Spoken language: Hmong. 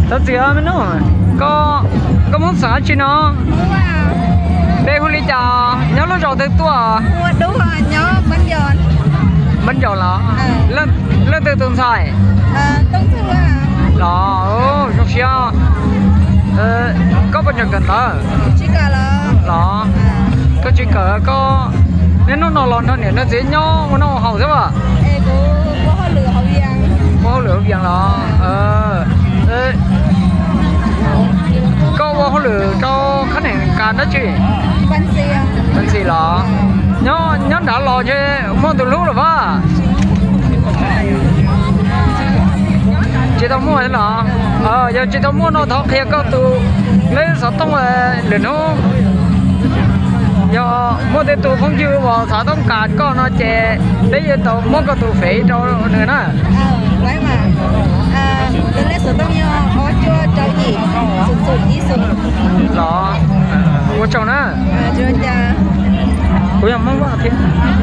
Thov txim me nub, koj, koj Hmoob xeem dab tsi no? Peb hu li cas? Nyob lub zos twg tuaj? Npab Ncaus los? Leej twg tus ntxhais? Los, zoo siab. Koj puas tseem kawm ntawv los? Koj tsis kawm, koj niaj hnub no los nrog niam nrog txiv nyob ua noj ua haus xwb as? Ua hauj lwm hauv Vias los? Koj ua hauj lwm rau qhab nees kas dab tsi? Ntxim los? Nyob nrad los ntshe muaj tus hlub lawm pab? Tsis tau muaj los? Yog tsis tau muaj no thov qhia koj tus leb xov tooj lwm hnub. Yog muaj tej tus phooj ywg uas xav toob kas koj no ces peb yuav tau muab koj tus fev rau nws na. Los, ua tsaug na. Kuv yog Hmoob Vaj thiab.